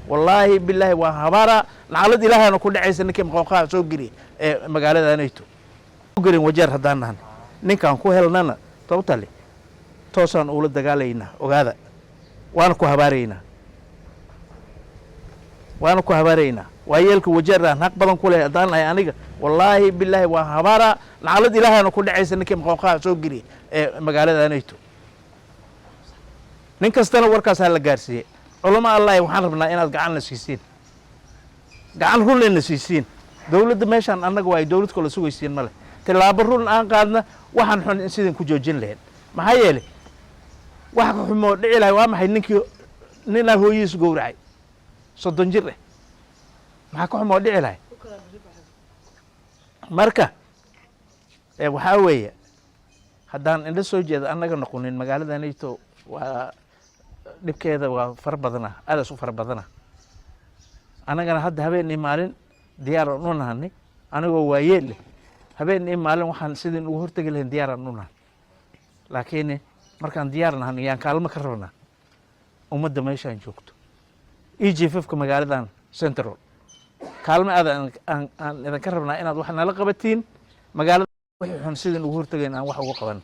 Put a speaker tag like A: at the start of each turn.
A: Wallaahi bilaahi, waan habaaraa. Nacalad Ilaahana ku dhacaysa ninkii maqooqaha soo geliya ee magaaladanayto gelin. Wajeer haddaan nahan, ninkaan ku helnana totally toosaan ula dagaalaynaa. Ogaada, waana ku habaaraynaa, waana ku habaaraynaa. Waa yeelka Wajeer aan xaq badan ku leh haddaan nahay aniga. Wallaahi bilaahi, waan habaaraa. Nacalad Ilaahana ku dhacaysa ninkii maqooqaha soo geliya ee magaaladanayto. Nin kastana warkaasaa la gaarsiiyey. Culamo Allahi, waxaan rabnaa inaad gacan na siisiin, gacan runna na siisiin. Dowladda meeshaan annaga waa ay dowlad kale sugaysiin male. Tilaabo run aan qaadna, waxaan xun in sidin ku joojin lahayn. Maxaa yeelay, wax ka xumoo dhici lahay waa maxay? Ninkii ninaa hooyihiis gowracay, 30 jir eh, maxaa ka xumoo dhici lahay? Marka waxaa weeye, haddaan indho soo jeeda annaga noqonin, magaaladanayto waa dhibkeeda waa fara badana, aadaas u fara badana. Annagana hadda habeen iyo maalin diyaaraan u nahanay. Anigoo waayeel leh, habeen iyo maalin waxaan sidin ugu hortegi lahayn diyaaraan u nahan. Laakiin markaan diyaar nahan, yaan kaalmo ka rabnaa ummadda meeshaan joogto e jiifafka magaaladan Central. Kaalmo aad aan idinka rabnaa inaad wax nala qabatiin magaalada wixii xun sidin ugu hortegayn aan wax uga qaban.